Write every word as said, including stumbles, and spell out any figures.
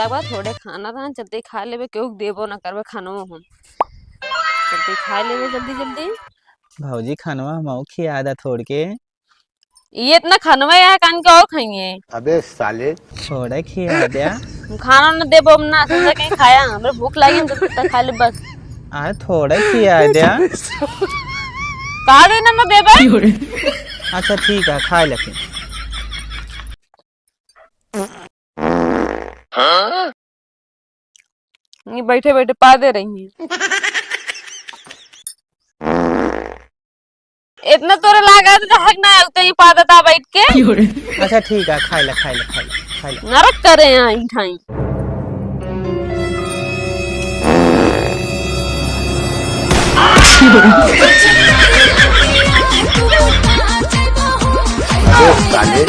बा, थोड़े खाना रहन, जल्दी खा लेबे, केहू के देबो ना करबे खानवो हम। जल्दी खा लेबे, जल्दी, जल्दी। भौजी, खानवा हमहू खिया दा थोड़ के। ये इतना खानवा है, कान के और खाइए। अबे साले। थोड़ा खिया द्या। हम खाना ना देबो, हम ना, सोचा कहीं खाया, हमरे भूख लागी, हम तो खा ले बस। आ, थोड़ा खिया द्या। का देना मैं देबे? अच्छा, ठीक है, खा ले फिर। ये बैठे बैठे पादे रही। इतना तोरे लागत रहक ना, उतने ही पादत आ बैठ के। अच्छा, ठीक है, खाई ला, खाई ला, खाई ला, खाई ला। नरक करे यहाँ ई ठाई। अबे साले।